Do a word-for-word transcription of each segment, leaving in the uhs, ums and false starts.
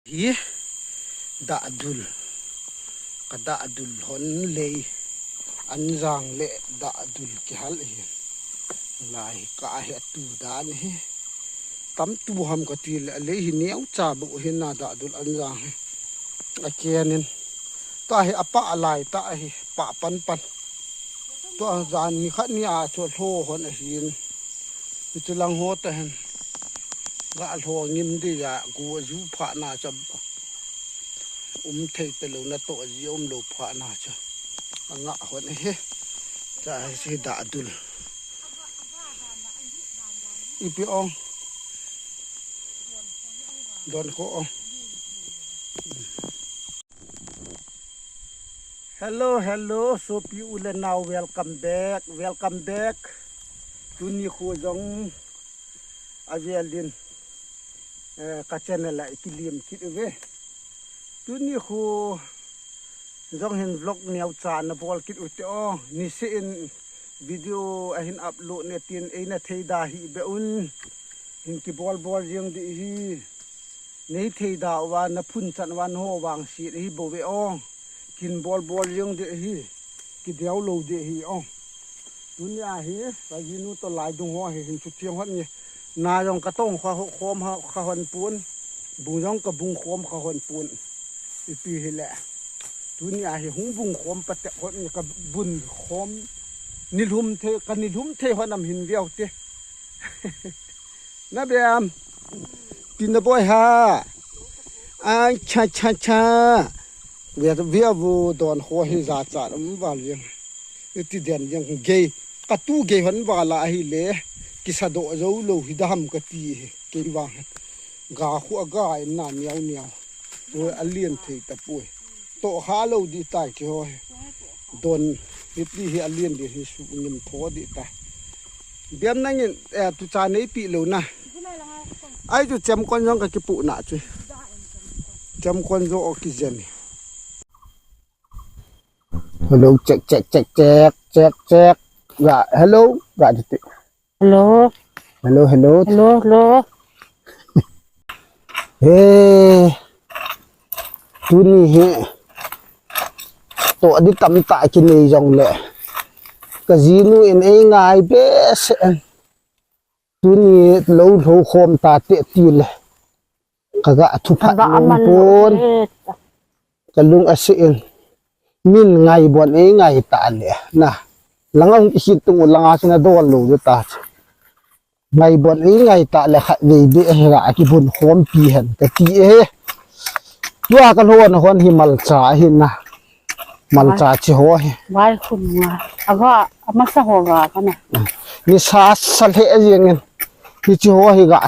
Hi dahdul, ka dahdul hon lei, anjang le dahdul kihal hi. Lai ka hi atu dan hi. Tam tu ham ka ti le lei hi neo cha bu hi na dahdul anjang hi. A kianin. Ta hi apa lai ta hi pa pan pan. Tua jan ni khat ni a chu lho hon ahin. Hichu lang ho ta hen. Ga lho ngim di ya gu ju pha na cha. Um thei te lo na to ji um lo pha na cha. Anga hon he. Cha si dahdul. Ipi ong. Don ko ong. Hello, hello, sopi u le nao, welcome back, welcome back. Tuni khu jong avelin, eh, ka channel a ikilim kit uve. Tuni khu jong hin vlog neo cha na bol kit u te o, niseh in video ahin upload ne tin eina thei da hi be un, hin kibol bol jeng di hi. Nei thei da uva, na phun chan uva, na ho vang si hi bou ve o. Kin bol bol jeng di hi. Ki diau lo di hi o. Tuni a hi, ka jinu to lai dung ho hi hin chu thiang hon ni. Na jong ka tong kha ho khom ha kha hon pun. Bung jong ka bung khom kha hon pun. Ipi hi le. Tuni a hi hung bung khom pa te hon ni ka bun khom. Ni lhum thei, ka ni lhum thei hon am hin viau te. Na biam. Pin na boi ha. Ai, cha, cha, cha. Via, via vu don ho hi ja cha um val jeng. Ti den jeng gei. Ka tu gei hon vala hi le. Kisa do jo lo hi dam ka ti hi. Kei vang. Ga khu a ga in na niau niau. Oi, a lien thei ta pui. To ha lo di tai ki ho hi. Don hi ti hi a lien di hi su ngim tho di ta. Biam nangin, eh, tu cha nei pi lo na. Ai tu chem kon jong ka kipu na chu. Chem kon jo o ki jen. Hello, check, check, check, check, check, check. Ga, hello, ga di ti. Hello. Hello, hello. Hello, hello. He. Tuni hi. To di tam ta ki nei jong le. Ka jinu in ei ngai be se. Tuni lo lo khom ta te ti le. Ka ga thu phat nom pon. Ka lung a se in. Min ngai bon ei ngai ta le. Na. Langa hung i sit tung u langa sina dol lo ta. Ngai bon ei ngai ta le khat vei be he ga ki bun khom pi hen ka ti e. Tua ka lhon hon hi malcha hi na. Malcha chi ho hi. Vai khun nga. Ava, amasa ho ga ka na. Ni sa sa le jeng in. Ni chi ho hi ga.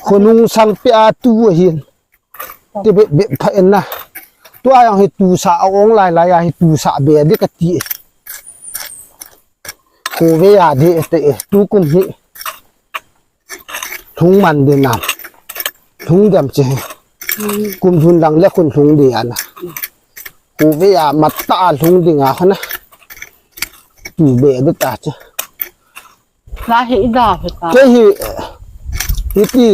Khonung sang pe a tu hin. Ti be be pha en na. Tua yang hi tu sa a ong lai lai a hi tu sa be di ka ti. Ko ve a di te tu kum hi. Lhung man di na. Lhung dam che. Kum thun lang le khun lhung di a na. Ko ve a mat ta lhung di nga na. Tu be di ta che. La hi i da phe ta. Ke hi, hi ti,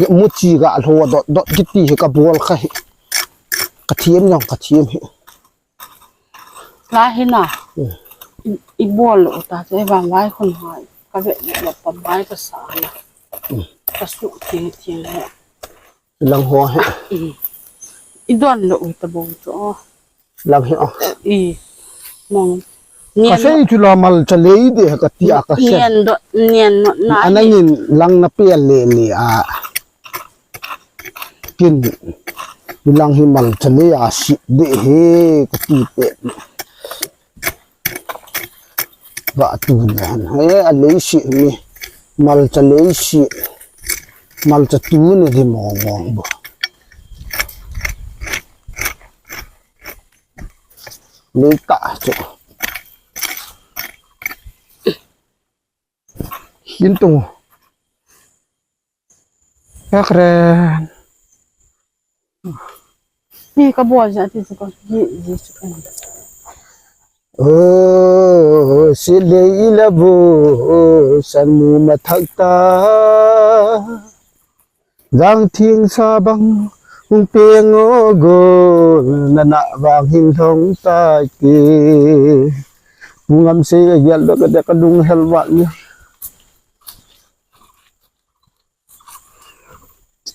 muchi ga lho dot dot ki ti hi ka bol kha hi. Ka thiam jong ka thiam hi. La hi na. Hmm. I, i bol lo ta che vang vai khun hai. Ka ve lo pa vai ka sa na. Hmm. Ka su ti ti le. Lang ho he. I don lo u ta bo to. Lang he o. I mong. Ka sei chu la malcha lei de ka ti a ka sei. Nian do, nian no na. Anangin lang na pe le le a. Kin lang hi malcha lei a si de he ka ti pe. Ba tu nan he a lei si mi. Malcha lei si. Malcha tu ni di mong mong bo. Lei ta chu. Hin tu. Ka kren. Ni ka bol ja ti chu ka ji ji chu ka. O, si lei la bu, o, san mu ma thak ta. Jang thing sa bang hung peng o gol, nana vang hin thong tai ti. Pu Ngamsei a gel lo ka de ka lung hel vat ni.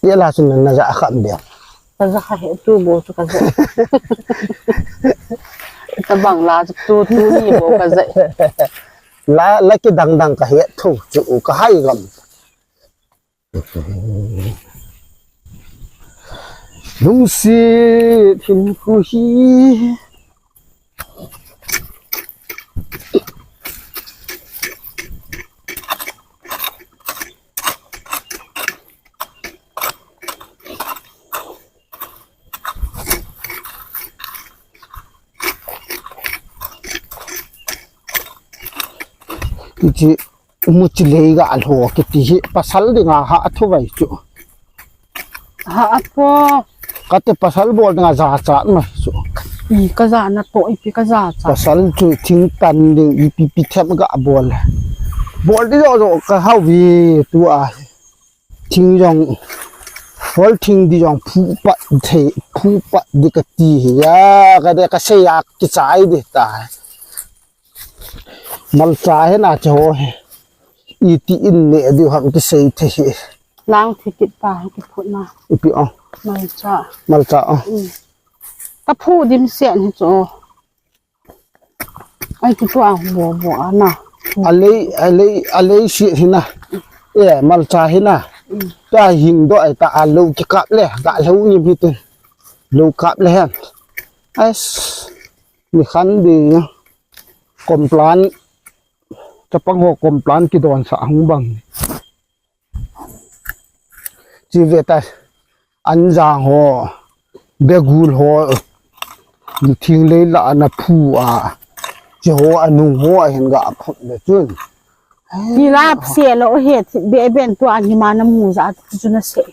Ye la chun na ja kham be. Ka ja kha he tu bo chu ka ja. Tabang la chu tu tu ni bo ka ja. La, la kidang dang ka he thu chu ka hai gam. Lungsit hinkho hi. Hiche muchi lei ga lho kiti hi pasal dinga ha a thu vai chu. Ha a po. Kate pasal bol dinga jachat mai chu. I ka jana to ipi ka jachat. Pasal chu thing tan ding ipi pi them ga bol. Bol di jo jo ka hau vi tu a. Thing jong, hol thing di jong phu pat thei, phu pat di kati hi ya, ka de ka sei a kichai di ta. Malcha hi na che ho hi. Iti in ne di ham kisei thei hi. Lang thi kit ta hi kiphut na. Ipi o. Malcha. Malcha o. Mm. Ka phu dim sen hi chu. Ai, tu tu a bo bo a na. A lei, a lei, a lei si hi na. E, malcha hi na. Mm. Ta hing do ai ta a lo ki kap le, ga lo ni mi tin. Lo kap le hen. Ais, ni khan di. Komplan. Chapang ho komplan ki don sa hung bang. Chi ve ta, anjang ho, begul ho, thing lei la na phu a, chi ho anung ho a hin ga phut le chun. Ni la se lo he, be ben tu an hi ma na mu ja chu na se.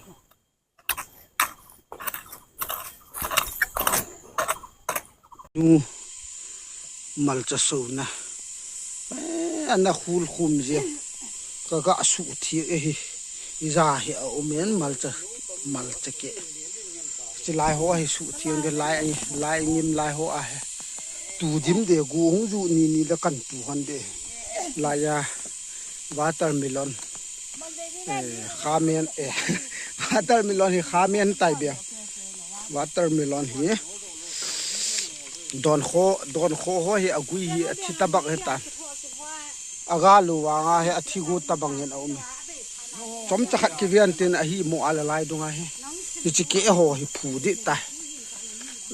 Nu malcha so na. Eh, ana khul khum je. Ka ga su thi e hi. I ja hi a um en malcha, malcha ke. Chi lai ho hi su thi de lai, lai ngim lai ho a he. Tu dim de gu hung ju ni ni da kan tu han de. Lai ya watermelon. Eh, khamen, eh, watermelon hi khamen tai bia. Watermelon hi. Don kho, don kho ho hi agui hi athi tabang hi ta. Aga lu wanga hi athi gu tabang hin a um. Chomcha khat kivian tin ahi mo ala lai dunga hi. Hichi ke ho hi phu di ta.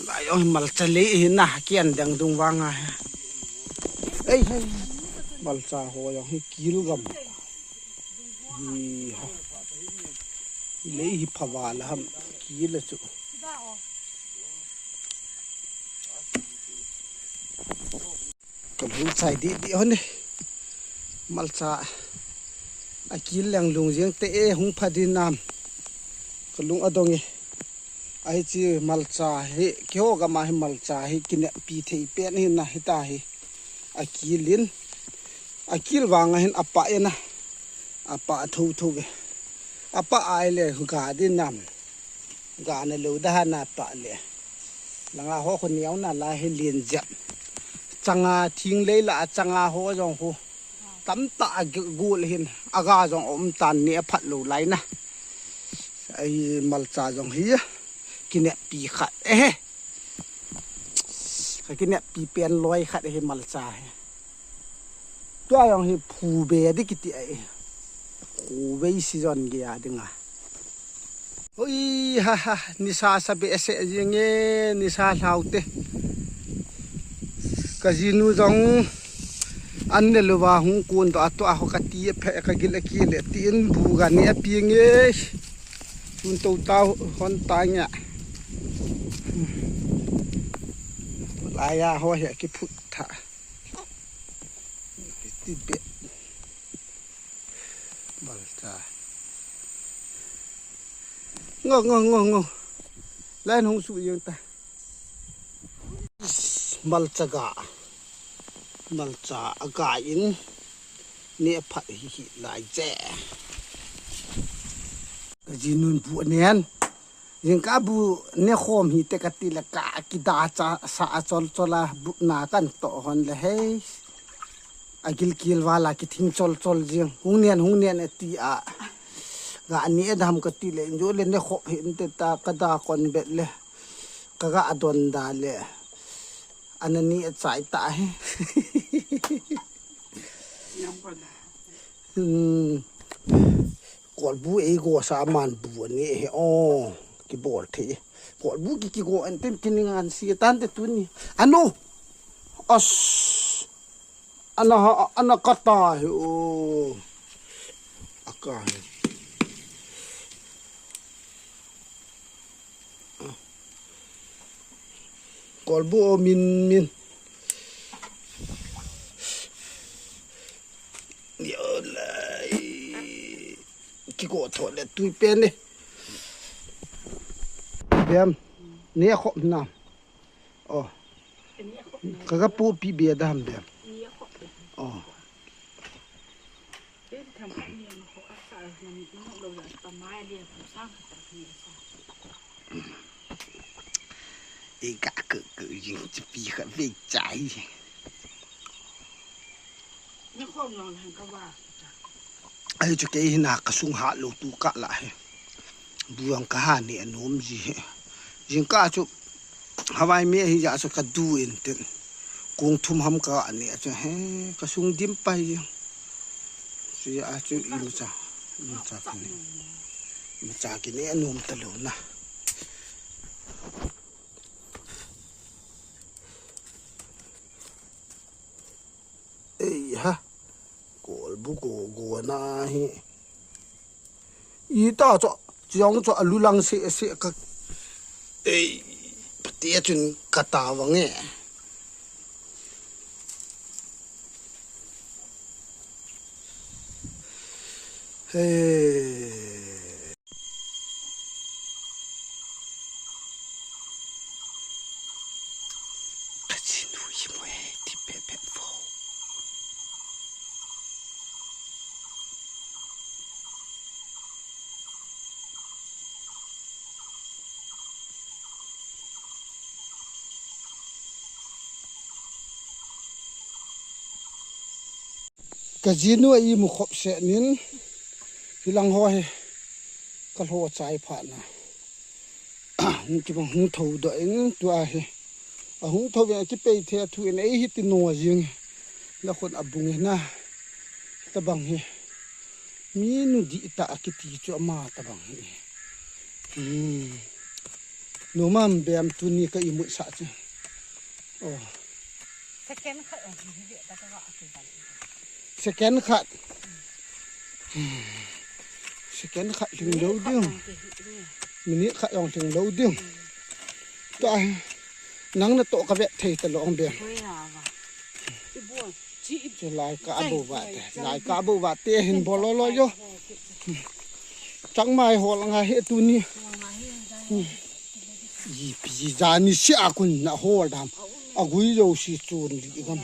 Lai jong hi malcha lei hi na kian dang dung vanga hi. Ei, ei, malcha ho jong hi kil gam. Hi ha. Lei hi phaval ham kila chu. Ka lung chai di di hon e. Malcha. A kil leng lung jeng te e hung pha di nam. Ka lung adong e. Ai chi malcha hi, kiho gama hi malcha hi, kinep pi thei pen hi na hi ta hi. A kil in. A kil vang a hin a pa e na. A pa tho tho ve. A pa ai le ga di nam. Ga na lo da ha na pa le. Langa ho khu niau na la hi lin jep. Changa thing lei la changa ho jong khu. Tam ta a gu-, gul hin. A ga jong um tan ni a phat lo lai na. Ai malcha jong hi. Kinep pi khat. Eh. Ka kinep pi pen loi khat hi malcha hi. Tua jong hi phu be di kiti ai. Khu be season ge a dinga. Oi ha ha, nisa sa be se jing e, nisa lau te. Ka jinu jong an ne lo va hung kun do a to a ho ka ti phe ka gil a ki le tin bu ga ne a pi nge. Tun to tau hon ta nya. Laya ho he ki phut tha. Ti be. Malcha. Ngo, ngo, ngo, ngo. Lai hung su yeng ta. Malcha ga. Malcha aga in. Ne phat hi hi lai je. Ka jinun bu nen. Jingkah bu ne khom hite kati le ka kida cha sa a chol chol a bu na kan to hon le hei. Agil kil vala kithing chol chol jing. Hung nen, hung nen ati a. Ga ni e dam kati le, injo le ne khop hinte ta ka da kon bet le. Ka ga don da le. Ana ni a chai ta he. Hmm. Kolbu ei go sa man bu ani he. Oh, kibol thei. Kolbu ki kigo an tem kini ngan si tan te tuni. Anu. As. Ana ha, ana kata he. Oh. Aka he. Kolbu o min min. Yo lai. Kiko tho le tui pen ni. Bem. Ni a khop na. Oh. Ka ga pu pi bia dam bem. Oh. Ei ka ka ka jing chi pi ka ve chai. Ai chu kei hina ka sung ha lo tu ka la he. Buang ka ha ni anom ji he. Jing ka chu Hawaii mi hi ja chu ka du in tin. Kung thum ham ka ani a chu he ka sung dim pai jing. Chu ja chu i ma cha. I ma cha ka ni. I ma cha ki ni anom ta lo na. Ei ha. Kolbu go go na hi. I ta cho, chiong cho alu lang se se ka. Ei, pati a chun ka ta vang e. Hey. Ka chi nu hi mo he ti pe pe vo. Ka jinu a imu khop se nin, hilang ho hi ka lho chai pha na. Hung kibang hung tho do in tua hi. A hung tho ve a kipei the a thu in ei hi ti no jing. La khun a bung hi na. Tabang hi. Mi nu di ta a kiti chu ama tabang hi. Hmm. Nu mam bem tu ni ka imut sa chu. Oh. Second khat a hi hi ta ka a chu ban. Second khat. Second khat hling lo ding. Minute khat jong hling lo ding. Tua hi. Nang na to ka vet thei ta lo ong be. Hoi ha va. Chi lai ka bo va te. Lai ka bo va te hin bol lo lo jo. Changmai hol nga he tu ni. Ji pi ji ja ni si a kun na hol dam. A gui jo si chun li gam.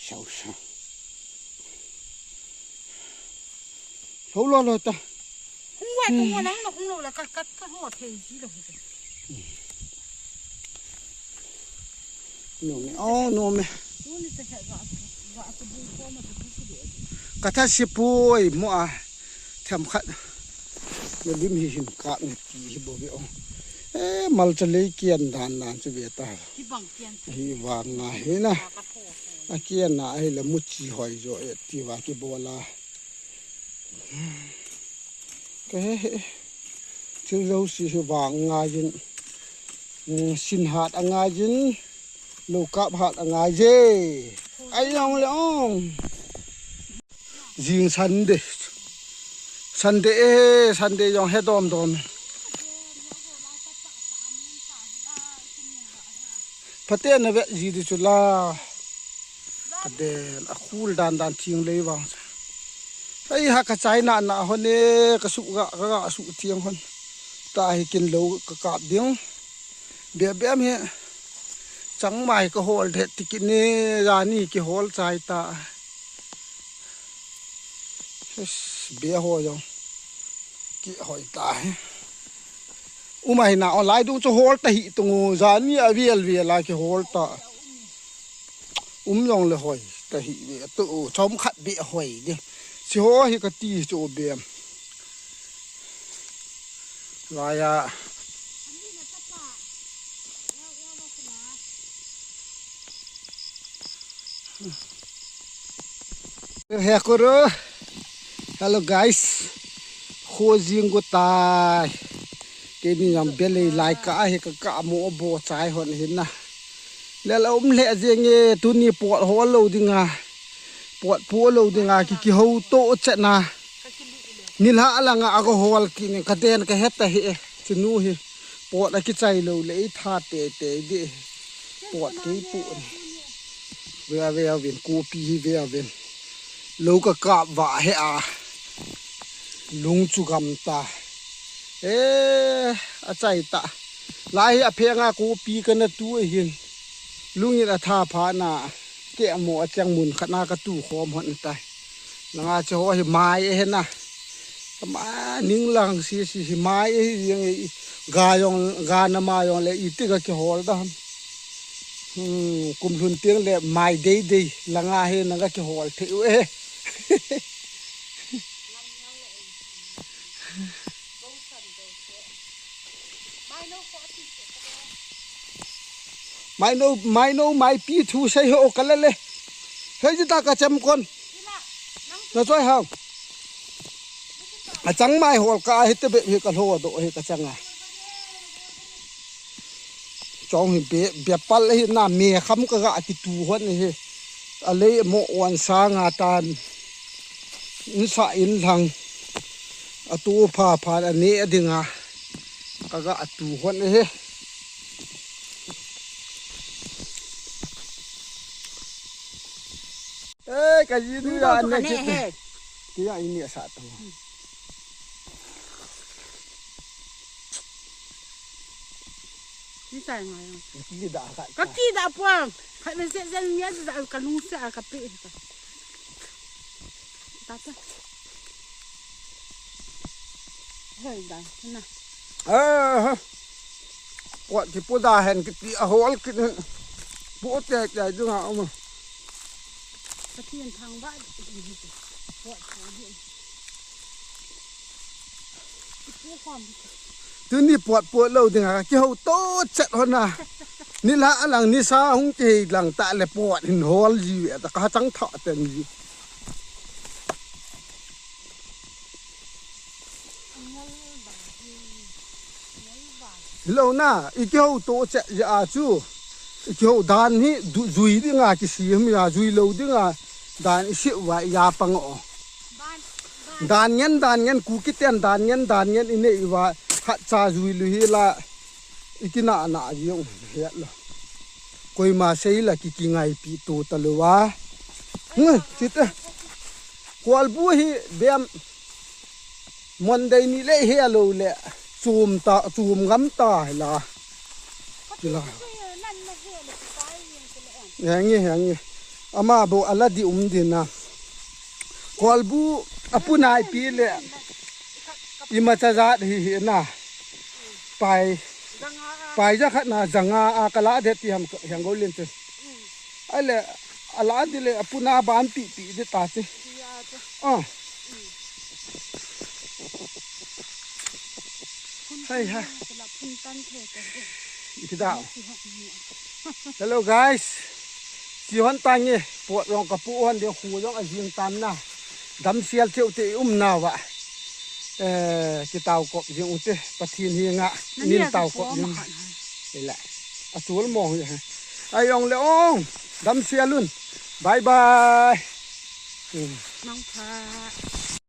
Sau sau. Lo lo lo ta. Hung wa, hung wa, nang na hung lo la, ka, ka, ka ho thei ji lo. No me, oh, no me. Ka tha si pui mo a. Them khat. Na lim hi hin ka nge ti hi bo ve ong. Eh, mal cha lei kian dan dan chu ve ta. Hi vang nga hi na. A kian na hi la mu chi hoi jo e ti va ki bola. Ka he he. Thil jouse hi vang ngai jin. Mm, sin hat a ngai jin. Lo kap hat a ngai je. Ai jong le ong. Jing Sunday. Sunday e, Sunday jong he dom dom. Phaten na ve ji di chu la. Ka den a khul dan dan thing lei vang. Hei ha ka chai na na hon e, ka su ga, ka ga su thiang hon. Ta hi kin lo ka kap ding. Be be am he. Changmai ka hol det ti ki ne, ja ni ki hol chai ta. Ish, be ho jong kihoi ta hi. Uma hina online dung chu hol ta hi tung u, jan mi a vel vel a kihol ta. Um jong le hoi ta hi ve tu u, chom khat be hoi di. Si ho hi ka ti chu be. Laya. He koro. Hello guys. Kho jing go tai. Keini jong be lei lai ka hi ka ka mo bo chai hon hin na. Lel a um le jeng e tuni pot hol lo dinga. Pot po lo dinga ki ki ho to che na. Nilha langa a go hol ki ni ka den ka het ta hi e. Chinu hi. Pot a kichai lo le i tha te te di. Pot kei pu ni. Ve ve vin kopi hi ve vin. Lo ka kap va he a. Lung chu gam ta. E a chai ta. Lai hi a phenga kopi ka na tu hin. Lungin a tha pha na. Ke mo a chang mun khat na ka tu khom hon ta. Nanga che ho hi mai e na. Kama ning lang si si hi mai e hi jeng e. Ga jong ga na ma jong le i ti ka kihol da. Hmm, kum lhun tiang le mai dei dei langa he na ka kihol thei u e. Mai no, mai no, mai pi thu sei ho ka le le. Hei ji ta ka chem kon. Na choi hao. A chang mai hol ka hi te be hi ka hlo do hi ka chang a. Chong hi be, be pal hi na me kham ka ga ki tu hon hi. A lei mo wan sa nga tan. In sa in lang. A tu pha pha a ne a dinga. Ka ga a tu hon hi. Eh, ka ji nu ya ne ki. Ki ya ini sa tu. Ni sai ngai. Ki da ka. Ka ki da puang. Ka ne se se ni ya sa ka lung sa ka pi. Ta ta. Hoi da na. Eh. Pot ti pu da hen ki ti a hol ki. Pu te te du ha um. Ka ti an thang ba. Pot pu di. Tuni pot pot lo dinga kiho to chet hon a. Nilha lang nisa hung kihei lang ta le pot hin hol ji ve ta ka chang tha ten ji. Hilou na, i kiho to che ja a chu. I kiho dan hi du-, jui dinga kisem a, jui lo dinga dan i se uva i ja pang o. Dan ngen, dan ngen, Kuki ten dan ngen, dan ngen i nei uva, khat cha jui lu hi la, i kina na ji ong het lo. Koima sei la ki, ki ngaipi to ta lo va. Nge, chite. Kolbu hi bem Monday ni le he lo le chum ta, chum ngam ta hi la. Hi la. He nge, he nge. Ama bo ala di um din na. Kolbu apu nai pi le. Ima cha jat hi hi na. Pai. Pai ja khat na janga a kala de ti ham, hiang go len te. Ale, ala di le, apu na ban pi pi de ta che. Ah. Hai ha. Iti da. Hello guys. Chi hon ta nge, pot jong ka pu hon de khu jong a jing tan na. Dam sial cheu te um na va. Eh, kitao kop jing u te, Pathen hi nga, nin tao kop jing. Ila. A chul mo hi. Ai ong le ong. Dam sial un. Bye bye. Hmm. Nang pha.